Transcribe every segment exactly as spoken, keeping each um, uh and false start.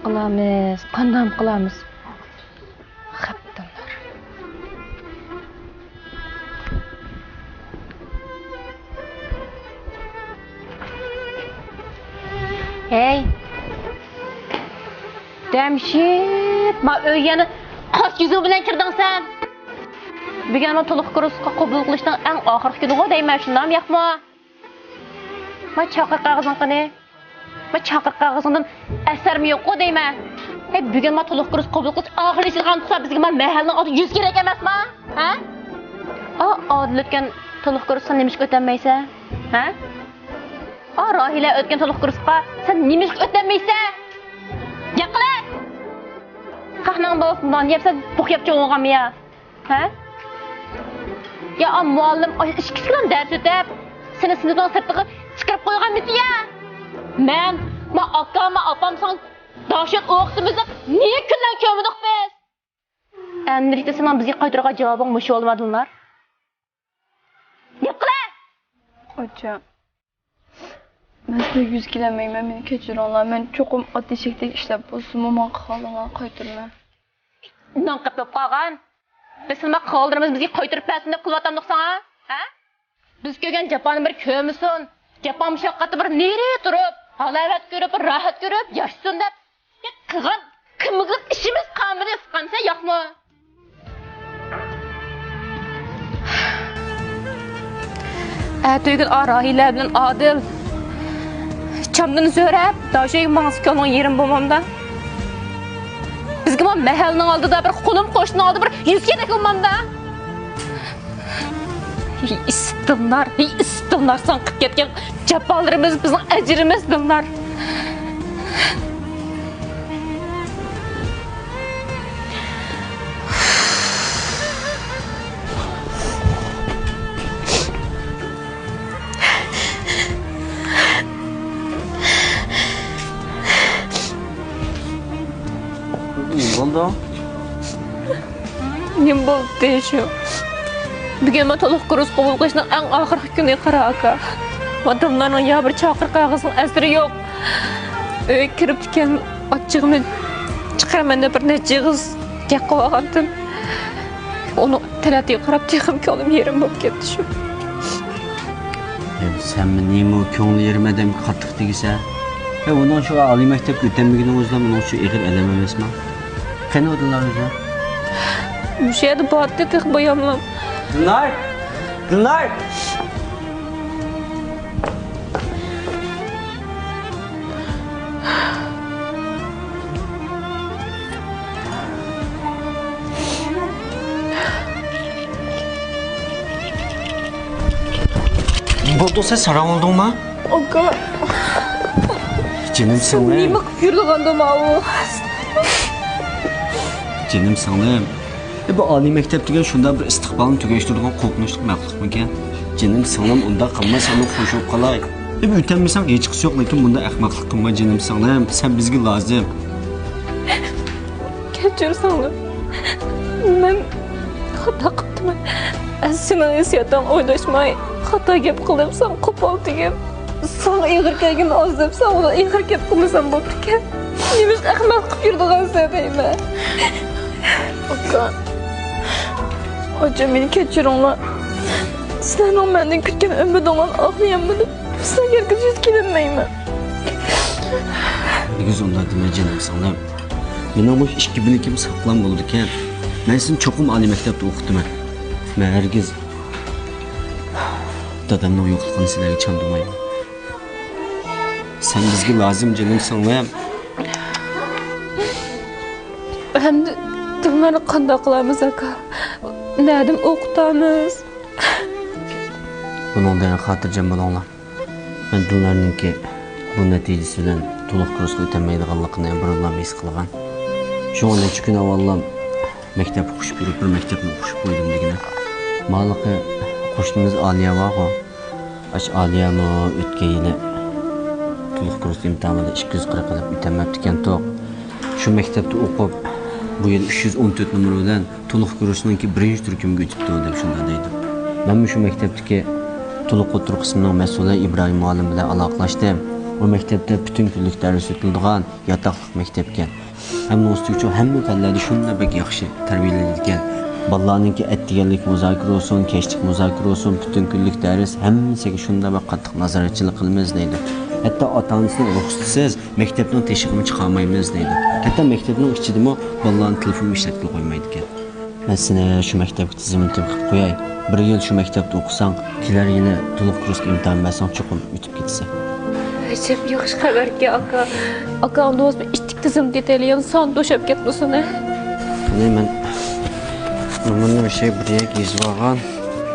قىلامىز، قانداق قىلامىز؟ خەپتىڭلار. ھەي! دەمشىت، ما ئۆيگە يەنە قاچ يۈزۈڭ بىلەن كىردىڭ سەن؟ بۈگۈن ما تولۇق كۇرسقا قوبۇل قىلىشنىڭ ئەڭ ئاخىرقى كۈنىغۇ دەيمەن، شۇنداقمۇ ياقمۇ؟ ما چاقىرىق قەغىزىڭ قېنى؟ ما چاقىرىق قەغىزىڭدىن ئەسەرمۇ يوققۇ دەيمەن. ھەي، بۈگۈن ما تولۇق كۇرس قوبۇل قىلىش ئاخىرلىشىدىغان تۇرسا، بىزگە ما مەھەللىنىڭ ئالدىدا يۈز كېرەك ئەمەسما؟ ھە؟ ئا، ئادىل ئۆتكەن تولۇق كۇرسقا نېمىشقا ئۆتەلمەيسەن؟ ھە؟ ئا، راھىلە ئۆتكەن تولۇق كۇرسقا سەن نېمىشقا ئۆتەلمەيسەن؟ گەپ قىلە! قاھنىڭ بولسا نان يەپ سەن بوق يەپ چوڭىغانمۇ يا؟ ھە؟ يا ئا مۇئەللىم ئىككىسى بىلەن دەرس ئۆتەپ، سېنى سىنىپنىڭ سىرتىغا چىقىرىپ قويغانمىتى يا؟ مەن، ما ئاكام، ما ئاپام ساڭا داشۆت ئوقۇتىمىز دەپ نېيى كۈنلەرنى كۆرمىدۇق بىز؟ ئەمدىلىكتە سېنىڭ بىزگە قايتۇرغان جاۋابىڭ مۇشۇ بولمىدىلا؟ گەپ قىلە! ئاچا، مەن سىزگە يۈز كېلەلمەيمەن، مېنى كەچۈرۈڭلار. مەن چوقۇم ئات ئېشەكتەك ئىشلەپ بولسىمۇ ماڭا قالغانلارنى قايتۇرىمەن. ناڭ قېپىپ قالغان. بىز سېنىڭ قالدۇرىمىز بىزگە قايتۇرۇپ بەرسۇن دەپ قىلىۋاتامدۇق ساڭا؟ ھە؟ بىز كۆرگەن جاپانى بىر كۆرمىسۇن، جاپا مۇشەققەتنى بىر نېرى تۇرۇپ، ھالاۋەت كۆرۈپ، بىر راھەت كۆرۈپ ياشىسۇن دەپ، يا قىلغان قىمىقلىق ئىشىمىز قالمىدى، ئىسقانسا ياقمۇ؟ ئەتىگۈن ئا راھىلە بىلەن ئادىل چامدىن سۆرەپ، داشۆگە ماڭسا كۆڭلۈڭ يېرىم بولمامدا؟ بىزگىمۇ مەھەللىنىڭ ئالدىدا بىر، قولۇم قوشنىنىڭ ئالدىدا بىر يۈز كېرەك بولمامدا؟ ھەي ئىسىت دىلنار، ھەي ئىسىت دىلنار، ساڭا قىلىپ كەتكەن جاپالىرىمىز بىزنىڭ ئەجرىمىز دىلنار. نېمە بولدى؟ نېمە بولدى شۇ؟ بۈگۈن مانا تولۇق كۇرس قوبۇل قىلىشنىڭ ئەڭ ئاخىرقى كۈنى، قارا ئاكا. ۋاتانلارنىڭ يا بىر چاقىرىق قەغىزىنىڭ ئەسىرى يوق. ئۆيگە كىرىپتىكەن، ئاچچىقىمنى چىقىرىمەن دەپ بىر نەچچە ئېغىز گەپ قىلىۋالغانتىم. ئۇنىڭ تەلەتىگە قاراپ تېخىمۇ كۆڭلۈم يېرىم بولۇپ كەتتى شۇ. ھەم سەنمۇ نېمە كۆڭلى يېرىم ئادەمگە قاتتىق تېگىسە؟ ھە، ئۇنىڭ شۇ ئالىي مەكتەپكە ئۆتەلمىگىنىڭىز بىلەن ئۇنىڭ ئۈچۈن ئېغىر ئەلەم ئەمەسما؟ قېنى ئۇ دىلنار ئۆزى؟ مۇشۇ يەردە بارتى تېخى باياملام. دىلنار! دىلنار! بولدۇڭ، سەن ساراڭ بولدۇڭما؟ ئاكا. جېنىم سىڭلىم. نېمە قىلىپ يۈرىدىغاندۇ ماۋۇ؟ جېنىم سىڭلىم. ئە، بۇ ئالىي مەكتەپ دېگەن شۇنداق بىر ئىستىقبالنى تۈگەشتۈرىدىغان قورقۇنچلۇق مەخلۇقمىكەن؟ جېنىم سىڭلىم، ئۇنداق قىلما، سەنمۇ خوش بولۇپ قالاي. ئە، ئۆتەلمىسەڭ ھېچقىسى يوق، لېكىن بۇنداق ئەخمەقلىق قىلما، جېنىم سىڭلىم. سەن بىزگە لازىم. كەچۈر سىڭلىم. مەن خاتا قىپتىمەن. ئەسلى سېنىڭ ھېسسىياتىڭنى ئويلاشماي، خاتا گەپ قىلىپ، ساڭا قوپال تېگىپ، ساڭا ئېغىر كەلگىنىنى ئاز دەپ، ساڭا ئېغىر گەپ قىلمىسام بوپتىكەن. نېمىشقا ئەخمەقلىق يۈرىدىغانسەن دەيمەن. ئاكا، ئاچا، مېنى كەچۈرۈڭلار. سىلەرنىڭ مەندىن كۈتكەن ئۈمىدىڭلارنى ئاقلىيالمىدىم. سىلەرگە ھەرگىز يۈز كېلەلمەيمەن. ھەرگىز ئۇنداق دېمە، جېنىم سىڭلىم. مېنىڭ مۇشۇ ئىككى بىلىكىم ساغلام بولىدىكەن. مەن سېنى چوقۇم ئالىي مەكتەپتە ئوقۇتىمەن. مەن ھەرگىز دادامنىڭ يوقلۇقىنى سىلەرگە چاندۇرمايمەن. سەن بىزگە لازىم، جېنىم سىڭلىم. ئەمدى دىلنارنى قانداق قىلارمىز، ئاكا؟ نەدىن ئوقۇتارمىز؟ بۇنىڭدىن خاتىرجەم بولۇڭلار. مەن دىلنارنىڭكى بۇ نەتىجىسى بىلەن تولۇق كۇرسقا ئۆتەلمەيدىغانلىقىنى بۇرۇنلا ھېس قىلغان. شۇڭا نەچچە كۈن ئاۋۋاللا مەكتەپكە قوشۇپ بېرىپ، بىر مەكتەپنى قوشۇپ قويدۇم دېگىنە. ماۋۇلۇقى قوشنىمىز ئالىيە بارغۇ. ئاشۇ ئالىيەمۇ ئۆتكەن يىلى تولۇق كۇرس ئىمتىھانىدا ئىككى يۈز قىرىق ئېلىپ ئۆتەلمەپتىكەنتۇق. شۇ مەكتەپتە ئوقۇپ، بۇ يىل ئۈچ يۈز ئون تۆت نومۇر بىلەن تولۇق كۇرسنىڭكى بىرىنچى تۈركۈمگە ئۆتۈپتۇ دەپ شۇنداق دەيدۇ. مەنمۇ شۇ مەكتەپتىكى تولۇق ئوتتۇرا قىسىمنىڭ مەسئۇلى ئىبراھىم مۇئەللىم بىلەن ئالاقىلاشتىم. بۇ مەكتەپتە پۈتۈن كۈنلۈك دەرس ئۆتۈلىدىغان ياتاقلىق مەكتەپكەن. ھەم نوستۇچۇ ھەممە پەنلەردە شۇنداق بەك ياخشى تەربىيەلەيدىكەن. بالىلارنىڭكى ئەتىگەنلىك مۇزاكىرە بولسۇن، كەچلىك مۇزاكىرە بولسۇن، پۈتۈن كۈنلۈك دەرس، ھەممىسىگە شۇنداق بەك قاتتىق نازارەتچىلىك قىلىمىز دەيدۇ. ھەتتا ئاتا-ئانىسىنىڭ رۇخسىتىسىز مەكتەپنىڭ تېشىغىمۇ چىقارمايمىز دەيدۇ. ھەتتا مەكتەپنىڭ ئىچىدىمۇ بالىلارنى تېلېفونمۇ ئىشلەتكىلى قويمايدىكەن. مەن سېنى شۇ مەكتەپكە تىزىملىتىپ قوياي. بىر يىل شۇ مەكتەپتە ئوقۇساڭ، كېلەر يىلى تولۇق كۇرسقا ئىمتىھان بەرسەڭ چوقۇم ئۆتۈپ كېتىسەن. ئەجەب ياخشى خەۋەركەن، ئاكا. ئاكا، ئاندىن بولسا ئىتتىك تىزىملىتىۋېتەيلى، يەنە سان توشۇپ كەتمىسۇن، ھە؟ قېنى، مەن نومۇرنى بىر شەي بىر يەرگە يېزىۋالغان.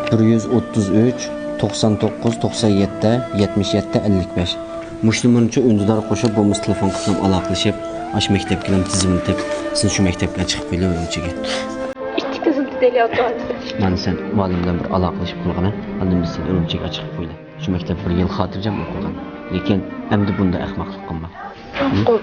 بىر يۈز ئوتتۇز ئۈچ، توقسان توققۇز، توقسان يەتتە، يەتمىش يەتتە، ئەللىك بەش. مۇشۇ نومۇرنىچۇ ئۈندىدار قوشۇپ، بولمىسا تېلېفون قىلسام ئالاقىلىشىپ، ئاشۇ مەكتەپكە تىزىملىتىپ، سېنى شۇ مەكتەپكە چىقىپ قويىلى ئۈرۈمچىگە. ئىتتىك تىزىملىتىۋېتەيلى، ئاكا. مانا سەن مۇئەللىم بىلەن بىر ئالاقىلىشىپ قىلغىنا، ئاندىن بىز سېنى ئۈرۈمچىگە چىقىپ قويىلى. شۇ مەكتەپ بىر يىل خاتىرجەم ئوقۇغىن. لېكىن ئەمدى بۇنداق ئەخمەقلىق قىلما. ماقۇل.